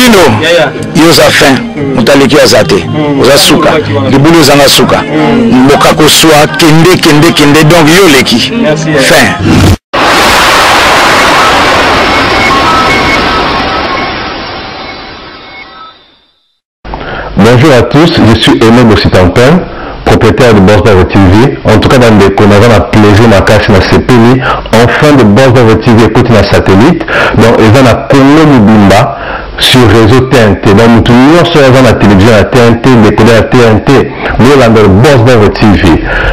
Edino yo oza fin moto aleki yo aza te oza suka libulu ezanga suka mboka koswa kende kende kende donc yo oleki fin. Bonjour à tous, je suis Aimé Bossitampin, propriétaire de Boss Bravo TV. En tout cas, bandeko, naza na plaisir makasi na sepeli. Enfin de Boss Bravo TV ekoti na satellite. Donc eza na Congo mobimba sur réseau TNT. Donc mutu nyonso oyo aza na télévision ya TNT, décoder ya TNT, bolanda Boss Bravo TV.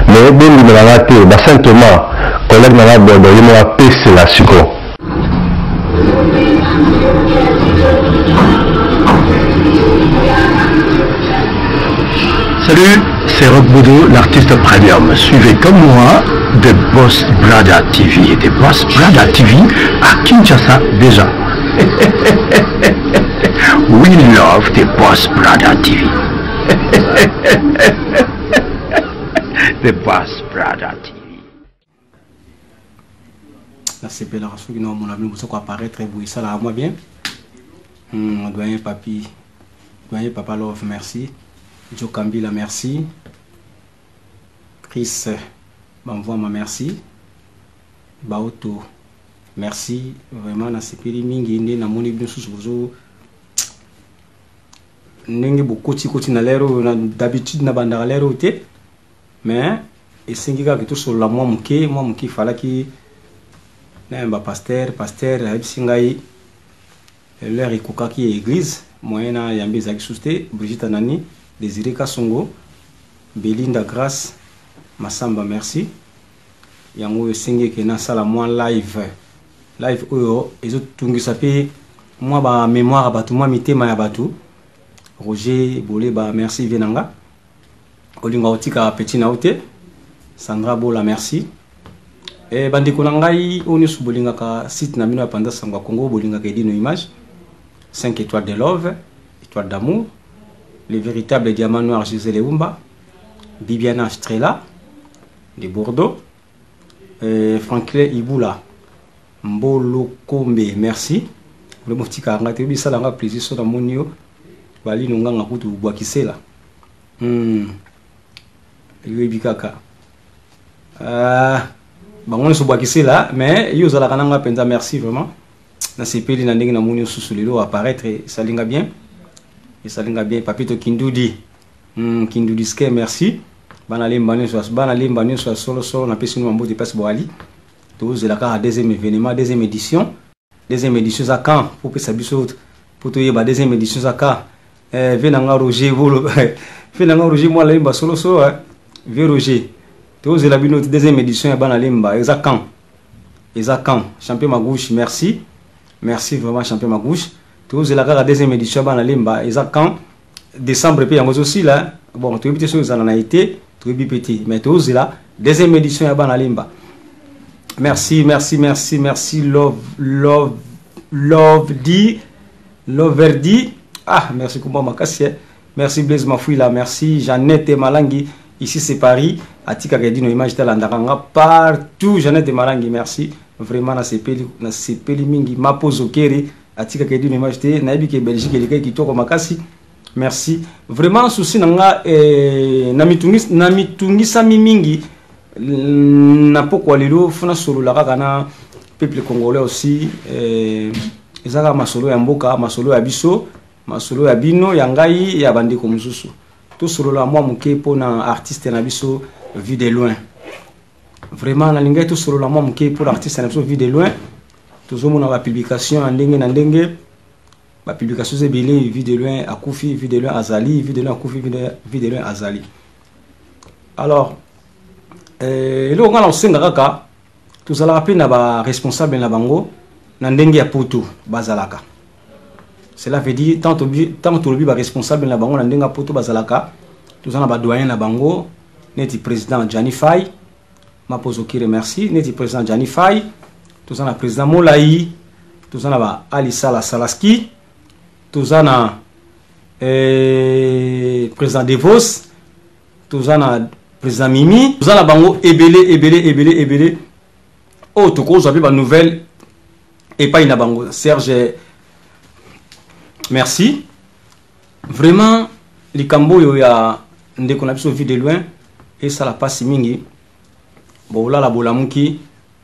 Mais bondimela nga te, ba Saint Thomas, collègue na nga Bodo, ye moko apesela sikoyo. Salut, c'est Rock Bodo, l'artiste premium. Suivez comme moi The Boss Brother TV. The Boss Brother TV à Kinshasa déjà. We love The Boss Brother TV. The Boss Brother TV. Nasepelaka soki na omona bino boza koapparaître boye, esalaka mwa bien. Doyen papi, doyen papa love, merci. Jo Kambila, merci. Chris Bamvwama, merci. Baoto, merci. Vraiment nasepeli mingi nde namoni bino susu bozo ndenge bokoti-koti na lere oyo. D'habitude nabandaka lere oyo te, mais esengi kaka tosolola mwa moke mwa moke. Efalaki nayamba pasteur. Pasteur ayebisi ngai l'heure ekokaki ya église, moyen na yambi ezalaki susu te. Brigitte Anani, Désiré Kasongo, Belinda Grâce Masamba, merci. Yango oyo esengi eke nasala mwa live. Live oyo ezotungisa mpe mwa bamémoire ya bato, mwa mitema ya bato. Roger Boleba, merci. Vie na nga olinga otika petit na yo te. Sandra Bola, merci. E, bandeko na ngai oyo nyonso bolingaka site na bino ya Panza Sango ya Congo, bolingaka Edino Image, 5 étoiles de love, étoile d'amour, le véritable diamant noir, Gisèle Eumba, Bibiana Strela de Bordeaux, Franklin Ibula Mbolo Kombe, merci. Vraiment otikaka ngai te, bisala nga plaisir so namoni yo. Balino nganga kutu bwakisela. Yoyebi kaka. Ah, bango nyonso bwakisela, mais yo ozalaka na nga mpenza, merci vraiment. Nasepeli na ndenge namoni yo susu lelo apparaître, esalinga bien, esalinga bien. Papito Kindudi, Kindudi ske, merci. Bana lemba nyonso, bana lemba nyonso ya solosolo, napesi no bambote place boali. Tozela kaka deuxième événement, deuxième édition. Deuxième édition eza quand? Po pesa biso po toyeba deuxième édition eza quand. Ve na nga Roger Bolo, ve na nga Roger mwana lemba solosolo, ve Roger, tozela bino deuxième édition ya bana lemba eza quand? Eza quand? Champion Magouche, merci, merci vraiment champion Magouche. Tozela kaka deuxième édition ya bana lemba eza quand? Décembre mpe yango ezosila. Bon, toyebi te soki ezala na été, toyebi mpe te, mais tozela deuxième édition ya bana lemba. Merci, merci, merci, merci. Love, love, love di loverdi. Ah, merci kumba makasi, eh. Merci Blaise Mafuila, merci Jeannette Malangi. Ici c'est Paris, atika Edino Image talandaka nga partout. Jeannette Malangi, merci vraiment. Na sepeli, na sepeli mingi. Mapozo Keri atika Edino Image te, nayebi ke Belgique elekaki kitoko makasi. Merci vraiment. Souci na nga, na mitungis, na mitungisami mingi na pokwa lelo, funa solola kaka na peuple congolais aussi. Eza kaka masolo ya mboka, masolo ya biso, masolo ya bino, ya ngai, ya bandeko mosusu. Tosolola mwa moke mpona artiste na biso Vue de Loin. Vraiment nalingai tosolola mwa moke mpona artiste na biso Vue de Loin. Tozomona bapublication ya ndenge na ndenge, bapublication eza ebele. Vue de Loin akufi, Vue de Loin azali, Vue de Loin akufi, Vue de Loin azali. Alors, eloko nga na kosenga kaka, tozalaka mpe na baresponsable na bango na ndenge ya poto bazalaka. Cela veut dire, tant tolobi baresponsable na bango na ndenge ya poto bazalaka, toza na badoyen na bango neti président Gianni Fay Mapozo Kire, merci. Neti président Gianni Fay, toza na président Molai, toza na ba Ali Sala Salaski, toza na président Devos, toza na président Mimi, toza na bango ebele ebele ebele ebele oyo tokozwa mpe banouvelle epai na bango. Serge. Merci. Vraiment likambo oyo ya ndeko na biso Vue de Loin esala pasi mingi. Bokolala bolamuki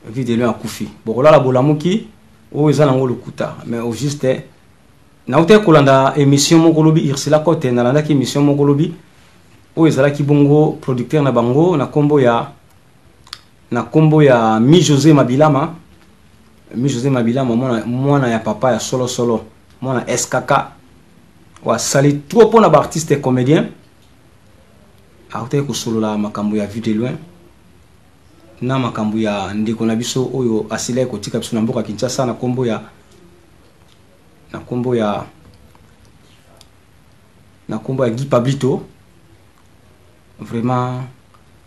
Vue de Loin akufi. Bokolala bolamuki oyo eza nango lokuta mais au juste nautaki kolanda émission moko lobi Ursula Cote, nalandaki émission moko lobi oyo ezalaki bongo producteur na bango na kombo ya na kombo ya Mi José Mabilama. Mi José Mabilama mwana, mwana ya papa ya solo solo, mwana SKK wasali trop pona ba artiste comédien. Autaki kosolola makambo ya Vue de Loin na makambo ya ndeko na biso oyo asilaki kotika biso na mboka Kinshasa na kombo ya na kombo ya na kombo ya Guy Pablito. Vraiment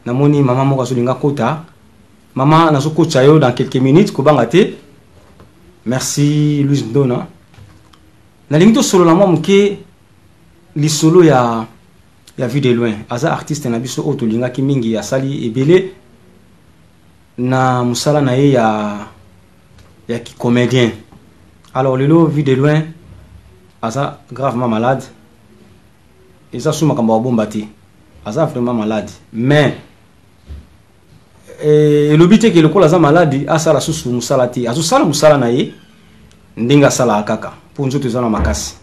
namoni mama moko azolinga kota. Mama nazokotisa yo dans quelques minutes, kobanga te. Merci Louise Ndona. Nalingi tosolola mwa moke lisolo ya ya Vue de Loin. Aza artiste na biso oyo tolingaki mingi, asali ebele na mosala na ye ya ya ki comédien. Alors lelo Vue de Loin aza gravement malade. Eza su makambo ya bomba te. Aza vraiment malade. Mais elobi te ke lokola aza malade asala susu mosala te. Azosala mosala na ye ndenge asalaka kaka mpo nzoto eza na makasi.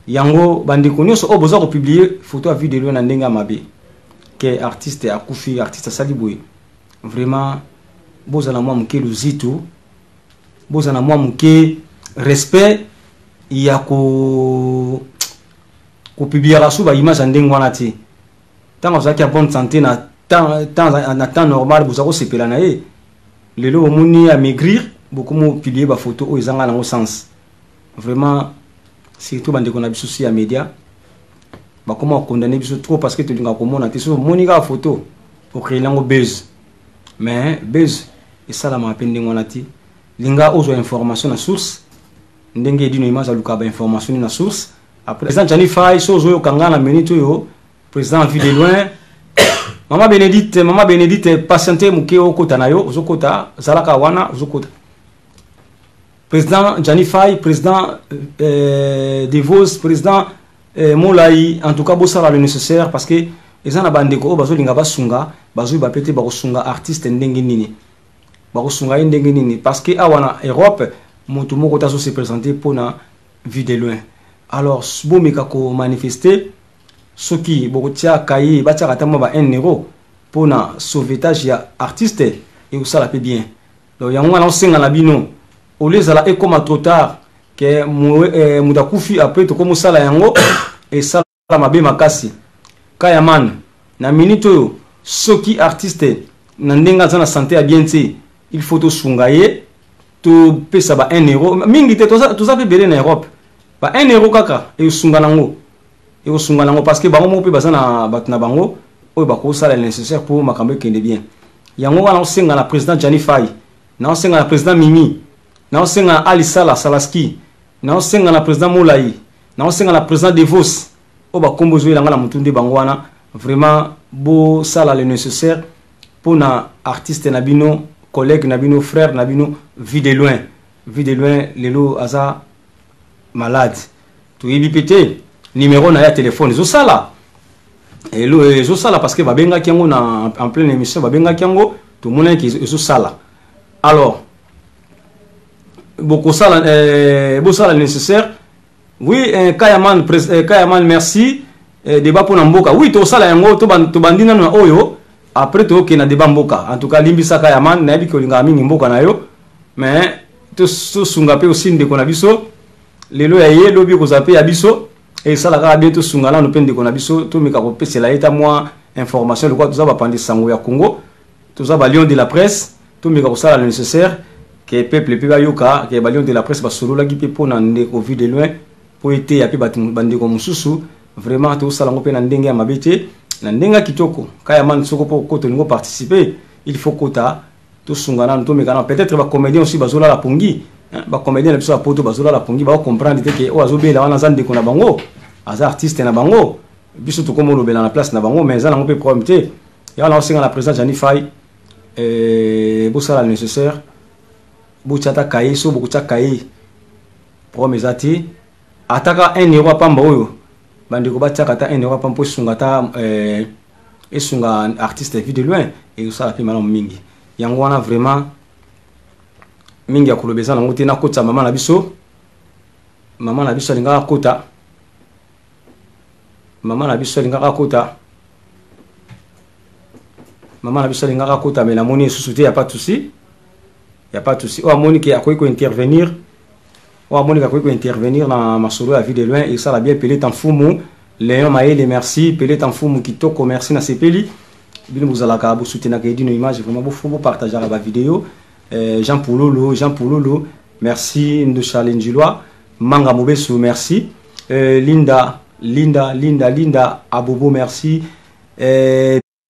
Yango bandeko nyonso oyo boza kopublier photo ya Vue de Loin na ndenge ya mabe ke artiste akufi, artiste asali boye, vraiment bozala mwa moke luzitu, bozala mwa moke respect ya ko kopubliaka su ba image ya ndenge wana te. Ntango azalaki ya bonne santé na temps, temps, na temps normal boza kosepela na ye, lelo omoni ya maigrir, bokomi kopublier ba photo oyo ezanga nango sens. Vraiment surtout bandeko na biso si ya média bakoma kokondane biso trop parce que tolingaka komona te. Soki omoni kaka photo ocréer yango buzz, mais buzz esalamaka mpe ndenge wana te. Linga ozwa information na source, ndenge edino image alukaka ba information na source. Après président Gianni Fay, so ozoyoka nga na minute oyo, président Vue de Loin, Mama Bénédicte, Mama Bénédicte, patiente moke, okota na yo, ozokota, zalaka wana, ozokota. Président Gianni Fay, président Devos, président Molai, en tout cas bosala le nécessaire parce que eza na bandeko oyo bazolinga basunga, bazoyeba pe te bakosunga artiste ndenge nini, bakosunga ye ndenge nini, parce que awa na Europe moto moko te azo se présenter mpona Vue de Loin. Alors bomeka komanifester, soki bokotia kaye batiaka ata mwa ba 1 euro mpona sauvetage ya artiste, ekosala pe bien. Donc yango wana osenga na bino, au lieu ezala ekoma trop tard ke moto akufi après tokomosala yango esala mabe makasi. Kayaman na minute oyo soki artiste na ndenge aza na santé ya bien te, il faut tosunga ye, topesa ba 1 euro mingi te, toza mpe ebele na Europe, ba 1 euro kaka ekosunga nango, ekosunga nango parce que bango moko mpe baza na bato na bango oyo bakosala le nécessaire pour makambo ekende bien. Yango wana osenga na président Gianni Fay, na osenga na président Mimi, na osenga na Ali Sala Salaski, na osenga na président Molai, na osenga na président Devos oyo bakombo ezoyelanga na motu nde bango wana. Vraiment bosala le nécessaire mpona artiste na bino, collègue na bino, frère na bino Vue de Loin. Vue de Loin lelo aza malade, toyebi pe te numéro na ya téléphone ezosala, elo ezosala parce que babengaki yango na en pleine émission, babengaki yango, tomonaki ezosala. Alors bokosala bosala nécessaire. Oui, Kayaman, Kayaman, merci. Débat pour mboka. Oui, tosala yango, tobandi nanu na oyo, après tokende na débat mboka. En tout cas limbisa Kayaman, nayebi ke olingaka mingi mboka na yo, mais tosunga mpe aussi ndeko na biso lelo ya ye, lobi kozala mpe ya biso, esalaka kaka bien. Tosunga nanu mpe ndeko na biso, tomeka kopesela ye ta mwa information lokola toza bapandi sango ya Congo, toza ba lion de la presse, tomeka kosala le nécessaire ke peuple mpe bayoka ke ba lion de la presse basololaki mpe mpona ndeko Vue de Loin, mpo eteya mpe bato bandeko mosusu. Vraiment tosala yango mpe na ndenge ya mabe te, na ndenge ya kitoko. Kayaman, soko mpo okota olingi oparticiper, il faut kota, tosunga nanu, tomeka nanu. Peut-être bacomédien aussi bazolala pongi, bacomédien na biso ya poto bazolala pongi, bakocomprendre te ke oyo azobela wana aza ndeko na bango, aza artiste na bango. Biso tokoma olobela na place na bango, mais eza nango mpe problème te. Yango na osenga na président Gianni Fay, bosala le nécessaire, botia ata kaye, so bokotia kaye. Problème eza te. Ataka 1 euro pamba oyo bandeko batiaka ata 1 euro pamba mpo esunga ata eh, esunga artiste vue de loin, ekosala mpe malamu mingi. Yango wana vraiment mingi ya koloba eza nango te. Nakotisa mama na biso, mama na biso alingaka kota, mama na biso alingaka kota, mama na biso alingaka kota, mais namoni lisusu te. Ya pas de souci, ya pas de souci. Oyo amoni ke akoki kointervenir, oyo amoni ke akoki kointervenir na masolo ya Vue de Loin, esala bien. Peleta Mfumu Léon Mayele, merci. Peleta Mfumu kitoko, merci. Nasepeli bino bozalaka bosoutenaka Edino Image, vraiment bofu bopartageaka bavideo. Jean Pululu, Jean Pululu, merci. Ndusha Lenjilwa Manga Mobesu, merci. Linda, Linda, Linda, Linda Abobo, merci.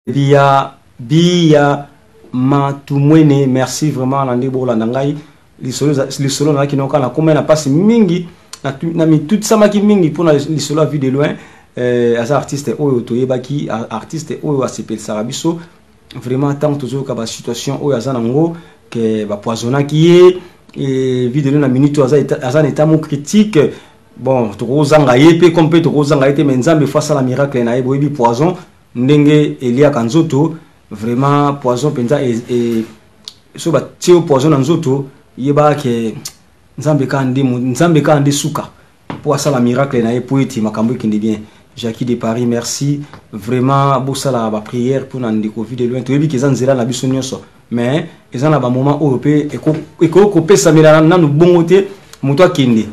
Bia, Bia Matumwene, merci vraiment. Na ndenge bokolanda ngai lisolo nazalaki noka na komai na mpasi mingi, na mitutisamaki mingi mpona lisolo ya Vue de Loin. Aza artiste oyo toyebaki, artiste oyo asepelisaka biso vraiment. Ntango tozoyoka basituation oyo aza nango ke bapoisonnaki ye, Vue de Loin na minute oyo aza na état mo critique. Bon, tokozanga ye mpe comme mpe tokozanga ye te, mais Nzambe fo asala miracle na ye. Boyebi poison ndenge eliaka nzoto, vraiment poison mpenza. So batie yo poison na nzoto, yebaka ke Nzambe kaka nde, Nzambe kaka nde suka mpo asala miracle na ye mpo ete makambo ekende bien. Jackie de Paris, merci vraiment. Bosala baprière mpona ndeko Vue de Loin. Toyebi ke eza nzela na biso nyonso, mais eza na bamoment oyo mpe ekoki kopesamela nanu bongo te moto akende.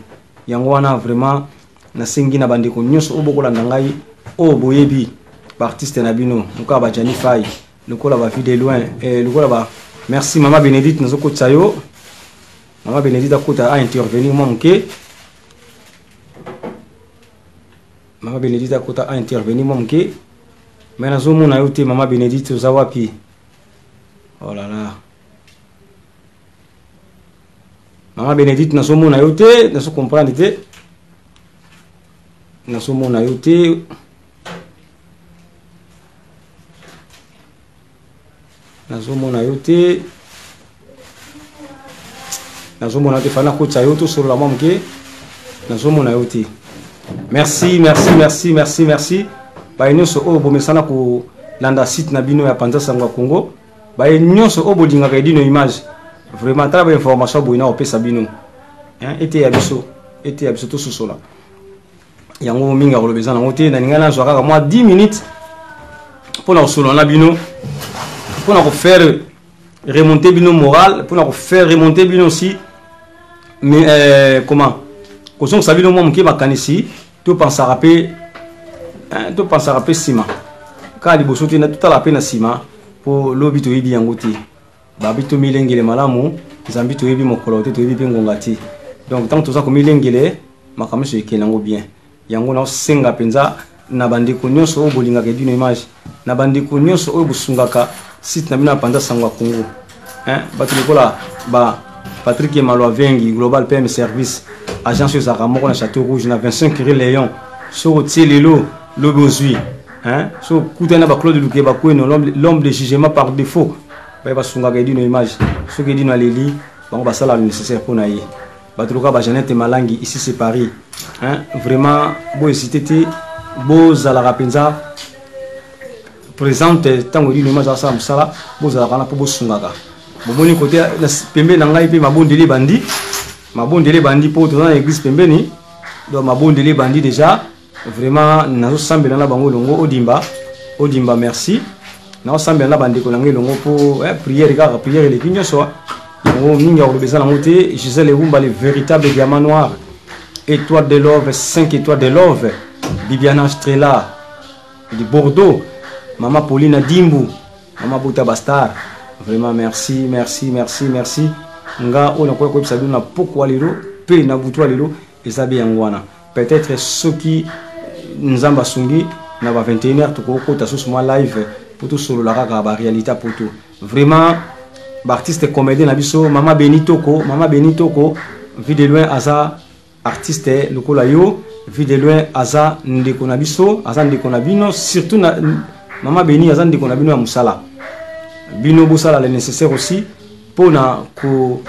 Yango wana vraiment nasengi na bandeko nyonso oyo bokolanda ngai, oyo boyebi baartiste na bino lokola ba Gianni Fay, lokola ba Vue de Loin, lokola ba, merci mama Bénédicte, nazokotisa yo. Mama Bénédicte akota a intervenir mwa moke. Mama Bénédicte akota a intervenir mwa moke, mais nazomona yo te. Mama Bénédicte, oza wapi? Oh là là, mama Bénédicte, nazomona yo te, nazo comprendre te, nazomona yo te, nazomona yo te, nazomona te. Fana nakotisa yo, tosolola mwa moke. Nazomona yo te. Merci, merci, merci, merci, merci. Baye nyonso oyo bomesana kolanda site na bino ya Panza Sango ya Congo, baye nyonso oyo bolingaka Edino Image, vraiment tala bainformation boye na kopesa bino ete ya biso, ete ya biso tososola yango. Mingi ya koloba eza nango te. Nalingai nazwa kaka mwa 10 minutes mpona kosolola na bino, mpona kofaire remonter bino moral, mpona kofaire remonter bino aussi, mais comment kozongisa bino mwa moke makanisi. Topansaka mpe, topansaka mpe nsima kaka liboso te, totala mpe na nsima mpo lobi toyebi yango te. Babi tomilengele malamu, Nzambe toyebi mokolo te, toyebi mpe ngonga te. Donc ntango toza komilengele, makambo nyonso ekende yango bien. Yango naosenga mpenza na bandeko nyonso oyo bolingaka Edino Image, na bandeko nyonso oyo bosungaka site na bino ya Panza Sango ya Congo, bato lokola ba Patrick Emalwa Vengi, Global PM Service, agence oyo ezalaka moko na Château Rouge na 25 rue Léon. Soki otie lelo, lobi ozwi. So okutani na baclaude Luke Bakweno, l'homme de jugement par défaut, baye basungaka Edino Image. Soki Edino aleli, bango basala le nécessaire mpo na ye. Bato lokola ba Jeannette Malangi, ici c'est Paris, hein? Vraiment bohésite te, bozalaka mpenza présente ntango Edino Image asala mosala, bozalaka wana mpo bosungaka. Bomoni kote pembeni na ngai mpe mabondeli ebandi, mabondeli ebandi mpo toza na église pembeni. Donc mabondeli ebandi déjà. Vraiment nazosambela na bango elongo. Odimba, Odimba, merci. Naosambela na bandeko na ngai elongo mpo prière kaka, prière eleki nyonso. Yango mingi ya koloba eza nango te. Gisèle Ewumba, le véritable diamant noir, étoile de love, 5 étoiles de love. Bibiana Strela de Bordeaux, mama Paulina Dimbu, mama Bota Bastar, vraiment merci, merci, merci, merci. Nga oyo nakoki koyebisa bino na pokwa lelo mpe na butu ya lelo eza be yango wana. Peut-être soki Nzambe asungi, na ba 21 heures tokokota susu mwa live mpo tosolola kaka baréalité ya poto. Vraiment baartiste comédien na biso, mama Beni Toko, mama Beni Toko, Vue de Loin aza artiste lokola yo. Vue de Loin aza ndeko na biso, aza ndeko na bino. Surtout na mama Beni, aza ndeko na bino ya mosala. Bino bosala le nécessaire aussi mpona ko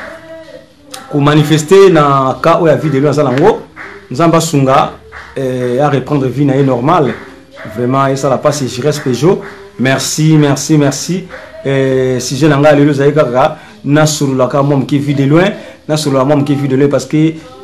Komanifeste na cas oyo ya vie de loin aza nango. Nzambe asunga eh, a reprendre vie na ye normale. Vraiment esala mpasi. Jires Peugeot, merci, merci, merci. Eh, sujet na ngai lelo ezali kaka nasololaka mwa moke vie de loin, nasolola mwa moke vie de loin, parce que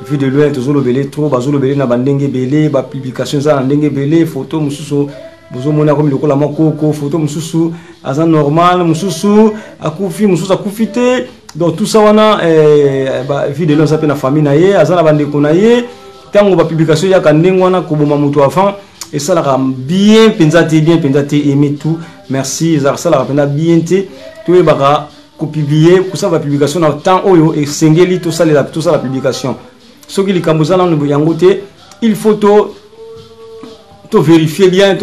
vie de loin tozolobele trop, bazolobele na bandenge ebele, bapublication eza na ndenge ebele. Photo mosusu bozomona komi lokola mwa koko, photo mosusu aza normal, mosusu akufi, mosusu akufi te. Donc tout ça wana eh, ba, vie de loin aza mpe na famille na ye, aza na bandeko na ye. Ntango bapublication eyaka ndenge wana, koboma moto avant esalaka bien mpenza te, bien mpenza te. Aimé tout, merci. Esalaka mpenza bien te. Toyebaka kopublie, kosala bapublication na temps oyo esengeli. Tosalela, tosala publication soki likambo eza nano yango te. Il faut to to vérifier bien,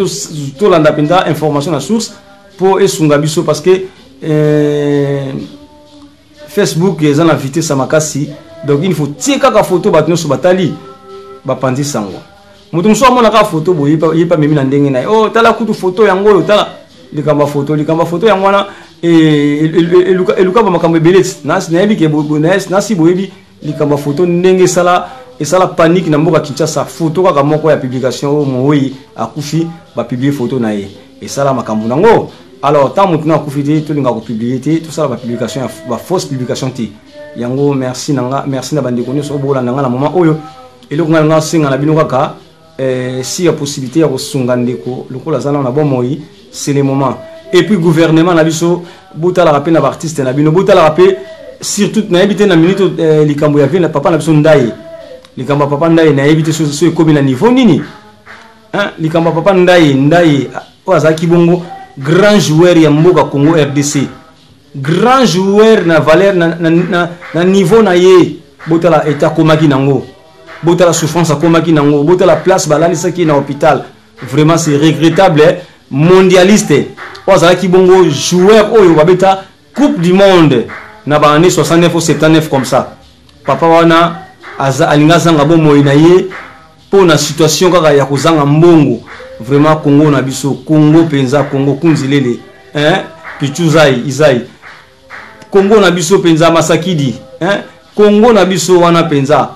tolanda mpenza information na source mpo esunga biso, parce que Facebook eza na vitesse ya makasi. Donc il faut tie kaka photo, bato nyonso batali, bapanzi sango. Moto mosusu amona kaka photo boye, ye pa memi na ndenge na ye: "Oh, tala kutu photo yango oyo, tala likambo ya photo." Likambo ya photo yango wana eluka bamakambo ebele ti nayebi ke nasi boyebi likambo ya photo ndenge esala panique na mboka Kinshasa. Photo kaka moko ya publication oyo mowei akufi, bapublie photo na ye, esala makambo nango. Alors ntango motu na akufi te, tolinga kopublie te, tosala bapublication ya bafausse publication te. Yango merci na nga, merci na bandeko nyonso oyo bolanda nga na moment oyo. Eloko ngai nga asenga na bino kaka si ya possibilité ya kosunga ndeko lokola aza nano na bomoi, c'est le moment. Et puis gouvernement na biso, botalaka mpe na baartiste na bino, botalaka mpe surtout. Nayebi te na minute likambo ya vie na papa na biso Ndaye, likambo ya papa Ndaye, nayebi te so ekomi na niveau nini, hein? Likambo ya papa Ndaye, Ndaye oyo azalaki bongo grand joueur ya mboka Congo RDC, grand joueur na valeur na niveau na ye. Botala état akomaki nango, botala souffrance akomaki nango, botala place balalisaki ye na hôpital. Vraiment, c'est regrettable, eh? Mondialiste oyo azalaki bongo joueur oyo babeta Coupe du monde na baannée 69 ou 79 comme ça, papa wana alingi azanga bomoi na ye mpo na situation kaka ya kozanga mbongo. Vraiment, Congo na biso, Congo mpenza, Congo kunzilele, hein? Pichu zai izai, Congo na biso mpenza, masakidi, hein? Congo na biso wana mpenza,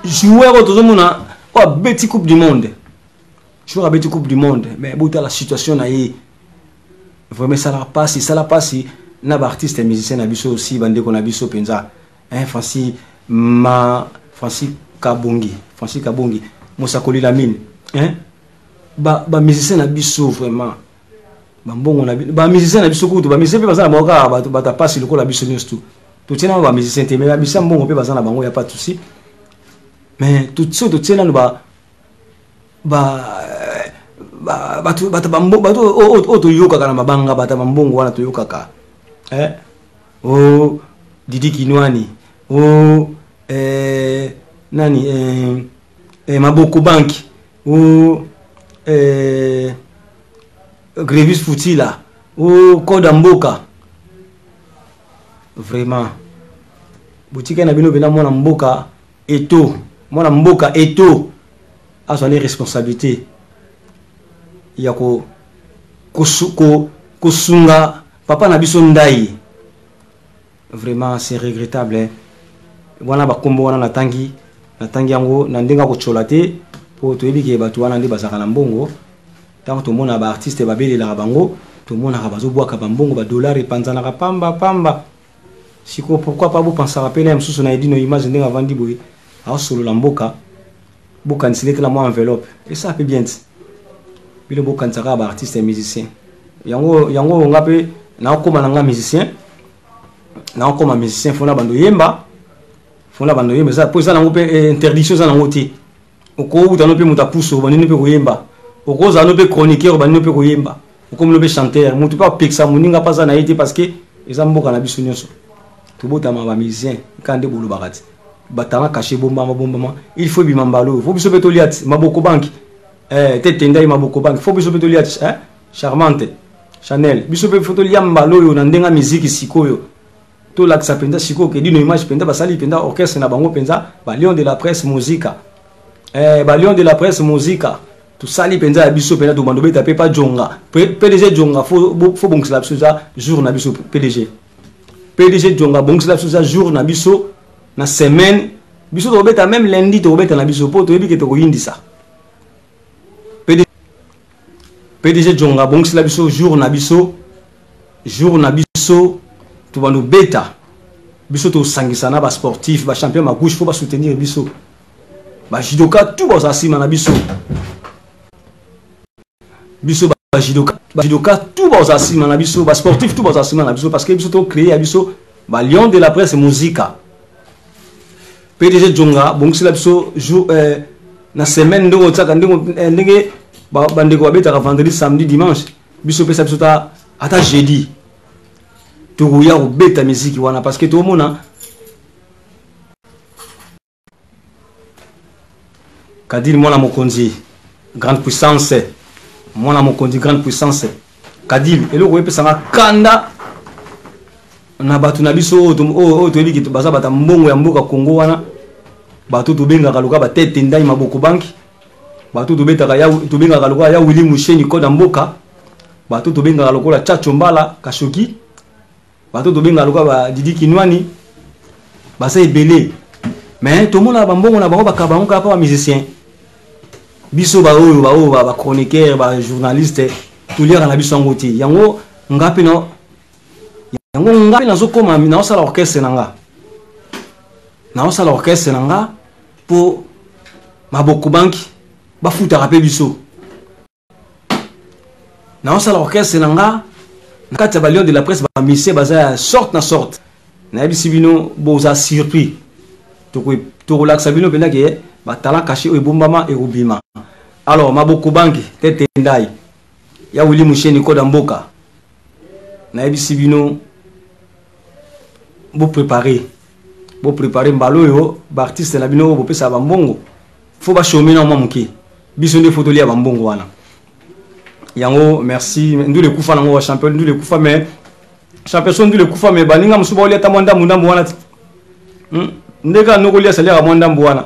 joueur oyo tozomona oyo abeti Coupe du monde, joueur abeti Coupe du monde, mais botala situation na ye. Vraiment esalaka mpasi, esala mpasi na baartiste musicien na biso aussi, bandeko na biso mpenza, hein? Francis ma Francis Kabongi, Francis Kabongi, mosakoli Lamine, hein? Bamusicien ba na biso, vraiment bambongo na bamusicien na biso kutu, bamusicien mpe baza na bango kaka bato bato pasi lokola biso nyonso. Tu totie nano bamusicien te, mais bamusicien mbongo mpe baza na bango, ya pas de souci. Mais soki totie nano ba ba bato bato bato oyo toyokaka na mabanga, bato ya bambongo wana toyokaka, eh? O Didi Kinwani, o nani, Maboko Banki, o Grevis Futila, o Koda Mboka, vraiment botikali na bino mpena. Mwana mboka Eto, mwana mboka Eto azwa ne responsabilité ya kosunga papa na biso Ndai. Vraiment, c'est regrettable, hein? Wana bakombo wana natangi yango na ndenge ya kotyola te, mpo toyebi ke bato wana nde bazalaka na mbongo. Ntango tomona baartiste babelelaka bango, tomonaka bazobwaka bambongo, badollar epanzanaka pamba pamba. Sikoyo pourquoi pas bopansaka mpe na ya mosusu na Edino Image, ndenge avandi boye aosolola mboka, bokanisela etela mwa enveloppe, esala mpe bien ti. Bino bokanisaka kaka baartiste ya musicien yango. Yango nga mpe naokóma na nga musicien, naokóma musicien, fona bando yemba, fona bando yemba. Eza po eza nango mpe interdiction eza nango te. Okowuta no mpe moto apuso, obandi no mpe koyemba, okozala no mpe chroniqueur, obandi no mpe koyemba, okomi no mpe chanteur. Motu mpe apekisa moninga mpe aza na ye te, parce que eza mboka na biso nyonso, tobotama bamusicien kaka nde bolobaka ti batanga kashe bombama bombama. Il faut ebima mbala oyo, faut biso mpe tolia ti Maboko Banki, te tendai Maboko Banki, faut biso mpe tolia ti, eh? Charmante Chanel, biso mpe faut tolia mbala oyo na ndenge ya miziki. Sikoyo tolakisa mpenza sikoyo ke Dino Image mpenza basali mpenza orchestre na bango mpenza, balion de la presse musica, balion de la presse musica. Tosali mpenza ya biso mpenza, tobanda obeta mpe pa Jonga, PDG Jonga. Faut bongisela biso eza jour na biso, PDG, PDG Jonga, bongisela biso eza jour na biso. na semaine biso tokobeta meme lundi tokobeta na biso mpo toyebi ke tokoyindisa. PDG Djonga abongisela biso jour na biso jour na biso tobanda obeta biso tosangisa na basportif bachampion magouche fo basoutenir biso bajudoka tout bazala nsima na biso biso bajudoka bajudoka tout bazala nsima na biso basportif tout bazala nsima na biso parce que biso tocree ya biso balion de la presse muzika. PDG Djonga bongisela biso jour na semaine ndenge otiaka ndenge ndenge bandeko babetaka vendredi samedi dimanche biso pesa biso ta ata jeudi tokoya kobeta miziki wana parce que tomona Kadiri mwana mokonzi grande puissance mwana mokonzi grande puissance Kadiri eloko epesanga kanda na bato na biso oyo toyebi ke baza bata mbongo ya mboka Congo wana bato tobengaka loka batete ndai maboko banki bato tobetaka ya tobengaka lokola ya Willy Musheni koda mboka bato tobengaka lokola Chacho Mbala Kashoki bato tobengaka lokola ba Didi Kinwani baza ebele mais tomona bambongo na bango bakaba bango kaka mpa ba musicien biso baoyo baoyo ba chroniqueur ba journaliste toliaka na biso yango te yango nga mpe na yango nga mpe nazokoma naosala orchestre na nga naosala orchestre na nga mpo maboko banki bafutaka mpe biso naosala orchestre na nga na kati ya balion de la presse bamisie baza ya sorte na sorte nayebisi bino boza surpris tokolakisa bino mpenza ke batalent caché oyo ebombama ekobima alors maboko banki tete ndai ya Willy Musheni koda mboka nayebisi bino boprépare boprépare mbala oyo baartiste na bino oyo bopesaka bambongo fo bashome na mwa moke biso nde fo tolia bambongo wana yango merci ndule ekufa nango wa champion ndule ekufa mais champion so ndule ekufa mais baninga mosusu baolia ata mwa ndambu ndambu wana ndenge kaka noko lia saliaka mwa ndambu wana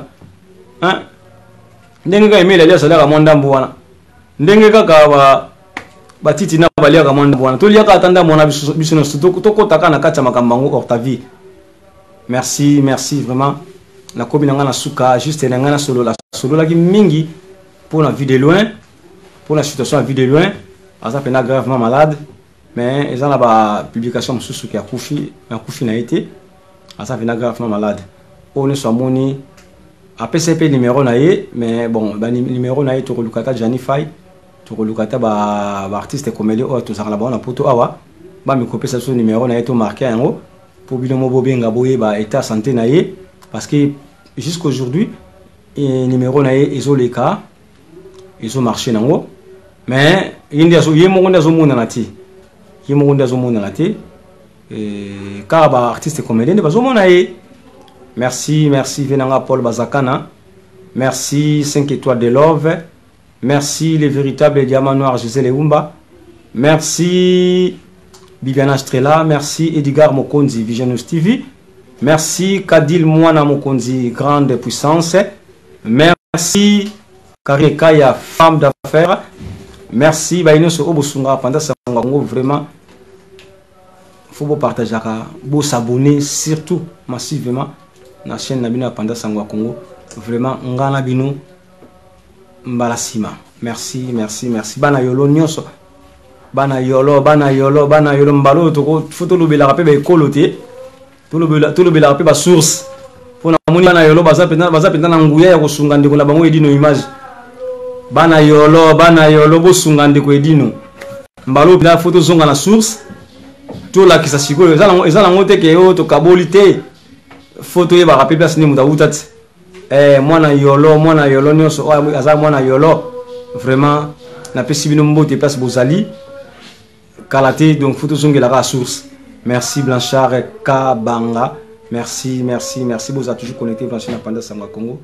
ndenge kaka emeli alia saliaka mwa ndambu wana ndenge kaka ba batiti na baliaka mwa ndambu wana toliaka ata ndambu wana biso nyonso tokotaka na kati ya makambo yango hors ta vie. Merci, merci vraiment. Nakomi na nga na suka juste na nga na solola sololaki mingi pour la vue de loin pour la situation ya vue de loin aza pena gravement malade mais eza na ba publication mosusu ke akufi akufi na ye te aza pena gravement malade oyo nyonso amoni apesa ye mpe numero na ye mais bon ba numero na ye tokoluka ata Gianni Fay tokoluka ata ba artiste comédien oyo tozalaka na bango na poto awa bamikopesa biso numero na ye to marke yango po bino mo bobenga boyeba état santé na ye parce que jusqu'aujourd'hui numéro na ye ezoleka ezomarche nango mais ye nde ye moko nde azomonana te ye moko nde azomonana te kaka ba artiste comédien nde bazomona ye. Merci, merci venanga Paul Bazakana, merci 5 étoiles de love, merci les véritables diamants noirs Gisèle Eumba, merci Bibiana Strela, merci Edgar Mokonzi Vision News TV, merci Kadil Mwana Mokonzi grande puissance, merci Karine Kaya femme d'affaires, merci Bainoso Obosunga pendant sango Congo vraiment faut bo partager bo s'abonner surtout massivement na chaîne na bino ya Panda Sango ya Congo vraiment ngana bino mbala sima. Merci, merci, merci bana yolo nyonso bana yolo bana yolo bana yolo mbala oyo toko faut tolobelaka mpe baekolo te tolobelaka mpe basource mpo namoni bana yolo baza mpenza na nguya ya kosunga ndeko na bango Edino image bana yolo bana yolo bosunga ndeko Edino mbala oyo mpenza faut tozonga na source tolakisa sikoyo eza nango te ke oyo tokaboli te faut toyebaka mpe place nini moto awuta te. Mwana yolo mwana yolo nyonso oyo aza mwana yolo vraiment napesi bino mbote place bozali kala te donc faut tozongelaka source. Merci Blanchard Kabanga, merci, merci, merci bozala toujours connecté Blanchard na Panda Sango ya Congo.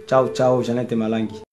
Ciao ciao Jeannette Malangi.